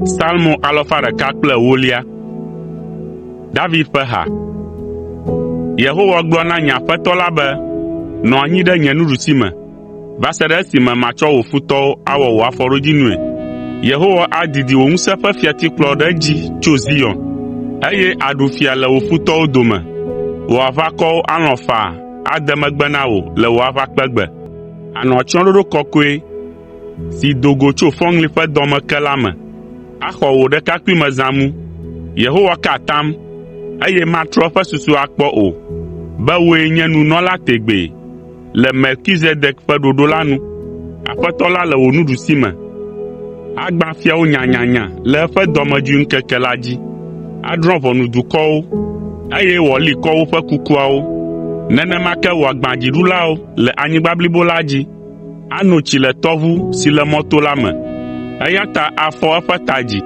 Psalmo alafa ɖeka kple ewolia. David ƒe ha. Yehowa gblɔ na nye Aƒetɔ la be, “Nɔ anyi ɖe nye nuɖusime va se ɖe esime matsɔ wò futɔwo awɔ wò afɔɖodzinui.” Yehowa adidi wò ŋusẽ ƒe fiatikplɔ ɖe edzi tso Zion, eye àɖu fia le wò futɔwo dome. Wò aʋakɔwo alɔ̃ faa ade megbe na wò le wò aʋakpegbe. Ànɔ atsyɔ̃ɖoɖo kɔkɔe si do go tso fɔŋli ƒe dɔ me ke la me, axɔ wò ɖekakpuimezãmu. Yehowa ka atam, eye matrɔ eƒe susu akpɔ o, be wòe nye nunɔla tegbee le Melkizedek ƒe ɖoɖo la nu. Aƒetɔ la le wò nuɖusime, agbã fiawo nyanyanya le eƒe dɔmedzoeŋkeke la dzi. Adrɔ̃ ʋɔnu dukɔwo, eye wòali kɔ woƒe kukuawo. Nenema ke wòagbã dziɖulawo le anyigba blibo la dzi. Ano tsi le tɔʋu si le mɔto la me, eya ta afɔ eƒe ta dzi.